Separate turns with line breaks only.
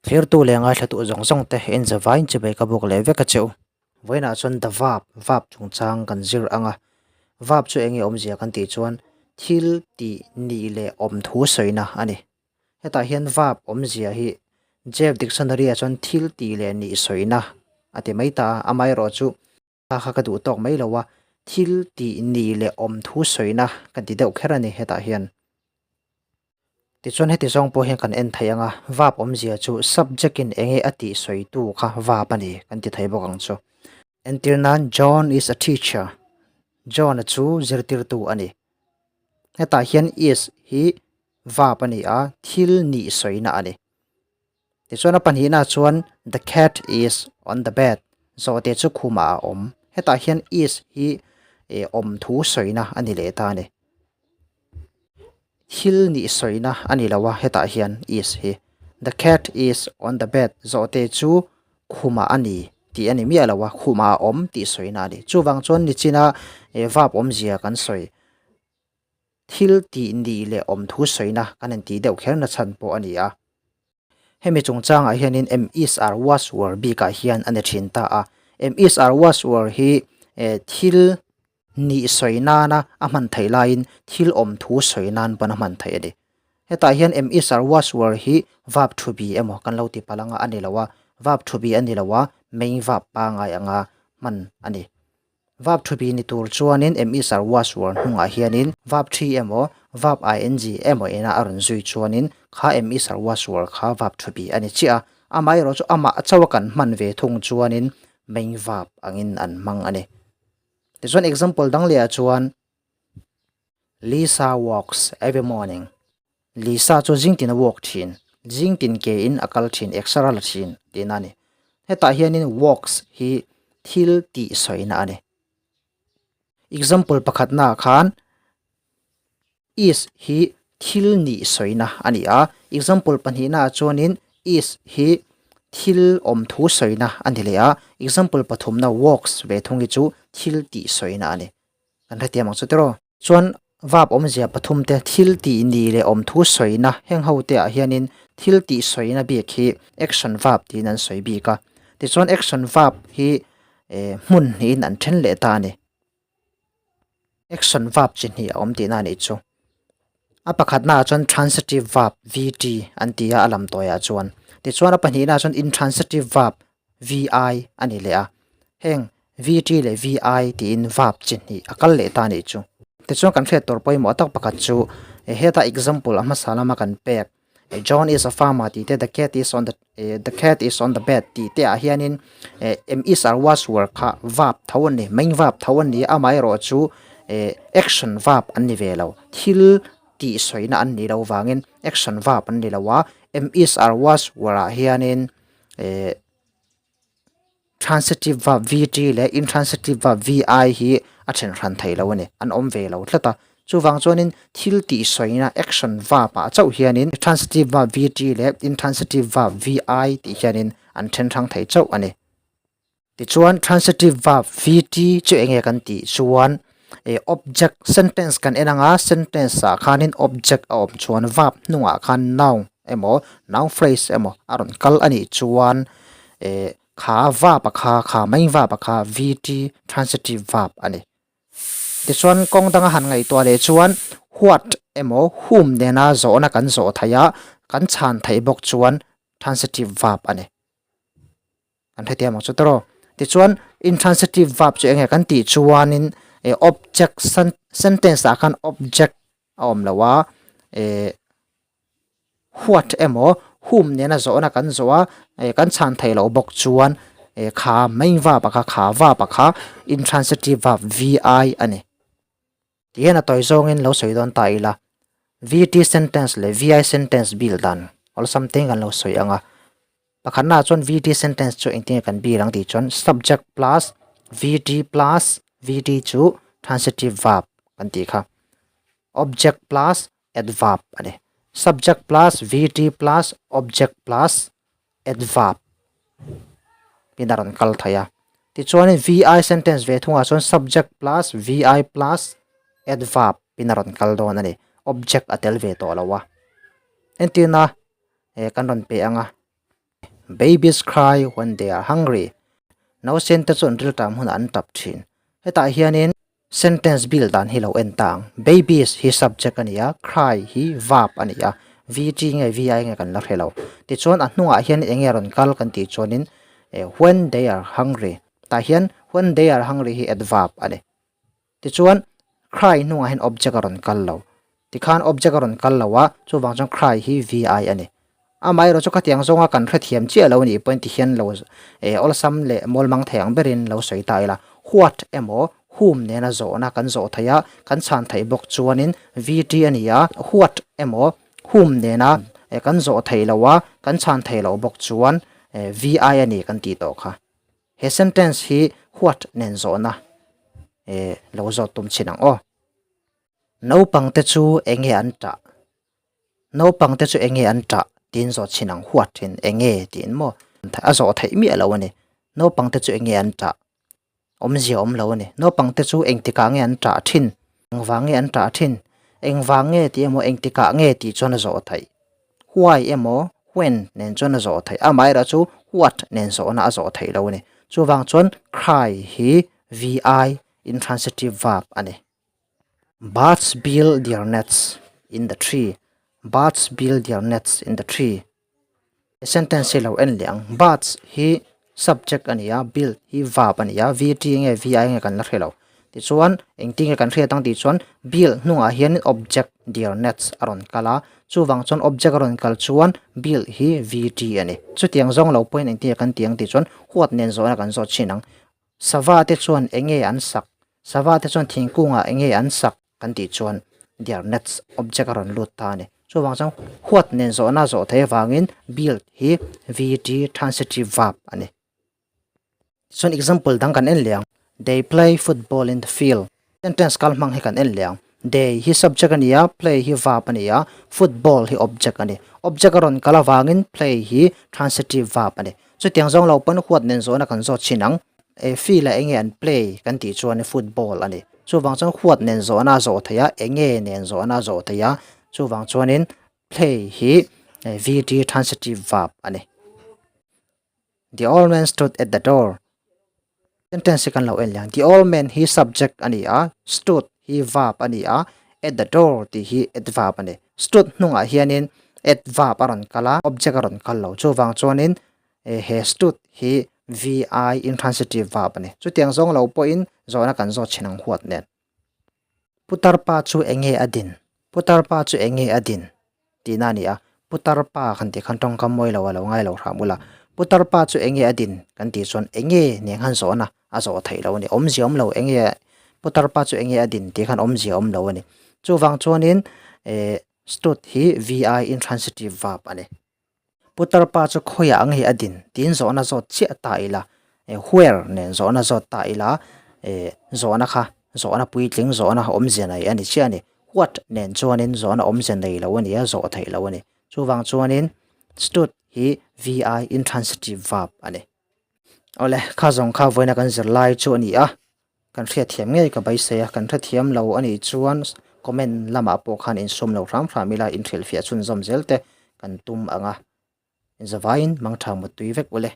Thlirtu leh ngaithlatu zawng zawng te en zavaiin chibai ka bawk leh vek a che u. Vawiinah chuan the verb, verb chungchang kan zir ang a. Verb chu eng nge awmzia kan tih chuan thil tih nih leh awm thu sawina a ni. Hetah hian verb awmzia hi Jeff Dictionary ah chuan thil tih leh nih sawina a ti mai ta a, amaherawhchu kha kha ka duh tawk mai lo a, thil tih nih leh awm thu sawina ka ti deuh kher a ni hetah hian. Tichuan heti zawng pawh hian kan en thei ang a, verb awmzia chu subject in eng nge a tih sawitu kha verb a ni kan ti thei bawk ang chu. Entir nan John is a teacher, John-a chu zirtirtu a ni. Hetah hian is hi verb a ni a, thil nih sawina a ni. Tichuan a pahnihna chuan the cat is on the bed, zawhte chu khumah a awm. Hetah hian is hi eh awm thu sawina a ni leh ta a ni. Thil nih sawina a ni lo a hetah hian is hi. The cat is on the bed, zawhte chu khumah a ni tih a ni miah lo a, khumah a awm tih sawina a ni. Chuvang chuan nichina eh verb awmzia kan sawi. Thil tih nih leh awm thu sawina kan han tih deuh kher na chhan pawh a ni a. Hemi chungchangah hianin em is are was were bikah hian a ni thin ta a. Em is are was were hi eh thil nih sawi nana a hman theih laiin thil awm thu sawi nan pawn a hman theih a ni. Hetah hian em is are was were hi verb to be emaw kan lo ti palh anga a ni lo a, verb to be a ni lo a, main verb pangngai anga hman a ni. Verb to be ni tur chuanin am is are was were hnungah hianin verb thi emaw verb ing emaw ina a rawn zui chuanin kha am is are was were kha verb to be a ni chiah a. Amaherawh chu amah chauha kan hman ve thung chuanin main verb angin an hmang a ni. Tichuan example dang lehah chuan Lisa walks every morning. Lisa chu zing tin a walk thin, zing tin ke in a kal thin, exer a la thin tihna a ni. Hetah hianin walks hi thil tih sawina a ni. Example pakhatnaah khan is hi thil nih sawina a ni a, example pahnihnaah chuanin is hi thil awm thu sawina a ni leh a, example pathumna walks ve thung hi chu thil tih sawina a ni. Kan hrethiam ang chu tiraw? Chuan verb awmzia pathum te thil tih ni leh awm thu sawina heng ho te ah hianin thil tih sawina bik hi action verb tiin an sawi bik a. Tichuan action verb hi eh hmun hnihin an then leh ta a ni. Action verb chi hnih a awm tihna a nih chu. A pakhatna ah chuan transitive verb VT an ti a a lam tawiah chuan. Tichuan a pahnihna ah chuan intransitive verb VI a ni leh a, heng VT leh VI tiin verb chi hnih a kal leh ta a nih chu. Tichuan kan hriat tur pawimawh tak pakhat chu heta example a hmasa lama kan pek John is a farmer tih te the cat is on the the cat is on the bed tih te ah hianin am is are was were kha verb tho an ni main verb tho an ni a amaherawhchu action verb an ni ve lo thil tih sawina an nih loh vangin action verb an ni lo a am is are was were ah hianin eh transitive verb vt leh intransitive verb vi hi a then hran thei lo a ni an awm ve lo tlat a chuvang chuanin thil tih sawina action verb ah chauh hianin transitive verb vt leh intransitive verb vi tih hianin an then hrang thei chauh a ni. Tichuan transitive verb vt chu eng nge kan tih chuan eh object sentence kan en ang a sentence ah khanin object a awm chuan verb hnungah khan noun emaw noun phrase emaw a rawn kal a nih chuan eh kha verb a kha kha main verb a kha vt transitive verb a ni. Tichuan kawng danga han ngaihtuah leh chuan what emaw whom nena zawhna kan zawh theih a kan chhan theih bawk chuan transitive verb a ni. Kan hrethiam ang chu tawh. Tichuan intransitive verb chu eng nge kan tih chuanin eh object sentence ah khan object a awm lo a eh what emaw whom nena zawhna kan zawh a eh kan chhan theih loh bawk chuan eh kha main verb ah kha kha verb ah kha intransitive verb vi a ni. Ti hian a tawi zawngin lo sawi dawn ta ila, VT sentence leh VI sentence bil dan awlsam te kan lo sawi ang a. Pakhatnaah chuan VT sentence chu engtin nge kan bil ang tih chuan subject plus VT plus VT chu transitive verb kan tih kha. Object plus adverb a ni. Subject plus VT plus object plus adverb in a rawn kal thei a. Tichuanin VI sentence ve thungah chuan subject plus VI plus adverb in a rawn kal dawn a ni. Object a tel ve tawh lo a. Entirna eh kan rawn pe ang a. Babies cry when they are hungry. Nausen te chu an rilṭam hunah an ṭap ṭhin. Hetah hianin sentence build dan hi lo en ta ang. Babies hi subject a ni a, cry hi verb a ni a, VT nge VI nge kan la hre lo. Tichuan a hnungah hian eng nge rawn kal kan tih chuanin when they are hungry tah hian when they are hungry hi adverb a ni. Tichuan cry hnungah hian object a rawn kal lo. Tikhan object a rawn kal lo a, chuvang chuan cry hi VI a ni. Amaherawh chu khatiang zawnga kan hrethiam chiah lo nih pawhin tihian lo eh awlsam leh mawlmang thei ang berin lo sawi ta ila. What emaw whom nena zawhna kan zawh theih a, kan chhan theih bawk chuanin VT a ni a, what emaw whom nena eh kan zawh theih loh a, kan chhan theih loh bawk chuan eh VI a ni kan tih tawh kha. He sentence hi what nen zawhna eh lo zawt tum chin ang aw. Naupangte chu enge an tah? Naupangte chu enge an tah? Tiin zawt chin ang huat thin enge tiin maw? A zawh theih miah lo a ni. Naupangte chu enge an tah? Awmzia awm lo a ni. Naupangte chu engtikah nge an tah thin? Engvang nge an tah thin? Engvang nge tih emaw engtikah nge tih chuan a zawh theih. Why emaw when nen chuan a zawh theih. Amaherawh chu what nen zawhna a zawh theih lo a ni. Chuvang chuan cry hi VI intransitive verb a ni. Birds build their nests in the tree. Birds build their nests in the tree. Sentence hi lo en leh ang. Birds hi subject a ni a, build hi verb a ni a, VT nge VI nge kan la hre lo. Tichuan, engtin nge kan hriat ang tih chuan build hnungah hian object their nests a rawn kal a, chuvang chuan object a rawn kal chuan build hi VT a ni. Chutiang zawng lo pawhin engtin nge kan tih ang tih chuan huat nen zawhna kan zawt thin ang. Sava te chuan enge an sak? Sava te chuan thingkungah enge an sak kan tih chuan their nets object a rawn lut ta a ni. Chuvang chuan huat nen zawhna zawh theih avangin build hi VT transitive verb a ni. Tichuan example dang kan en leh ang. They play football in the field. Sentence kal hmang hi kan en leh ang. They hi subject a ni a, play hi verb a ni a, football hi object a ni. Object a rawn kal avangin play hi transitive verb a ni. Chutiang zawng lo pawn huat nen zawhna kan zawt thin ang. E field ah enge an play kan tih chuan football a ni. Chuvang chuan huat nen zawhna a zawh theih a, enge nen zawhna a zawh theih a, chuvang chuanin play hi VT transitive verb a ni. The old man stood at the door. Sentence hi kan lo en leh ang. The old man hi subject a ni a, stood hi verb a ni a, at the door tih hi adverb a ni. Stood hnungah hianin adverb a rawn kal a, object a rawn kal lo. Chuvang chuanin he stood hi VI intransitive verb a ni. Chutiang zawng lo pawhin zawhna kan zawt thin ang huat nen. Putar pa chu enge a din? Putar pa chu enge a din? Tihna a ni a, Putar pa kan tih khan tawngkam mawi lo a lo ngai lo hram ula. Putar pa chu enge a din? Kan tih chuan enge nen khan zawhna a zawh theih lo a ni. Awmzia awm lo enge Putar pa chu enge a din tih khan awmzia awm lo a ni. Chuvang chuanin eh stood hi VI intransitive verb a ni. Putar pa chu khawiah ang hi a din tiin zawhna zawt chiah ta ila eh where nen zawhna zawt ta ila eh zawhna kha zawhna puitling zawhna awmzia nei a ni chiah a ni. What nen chuanin zawhna awmzia nei lo a ni a zawh theih lo a ni. Chuvang chuanin stood hi VI intransitive verb a ni. Awle kha zawng kha vawiina kan zir lai chu a ni a. Kan hriatthiam ngei ka beisei a, kan hrethiam lo a nih chuan comment lamah pawh khan insum lo hram hram ila inhrilhfiah chhunzawm zel te kan tum ang a, inzavaiin mangtha muttui vek ule.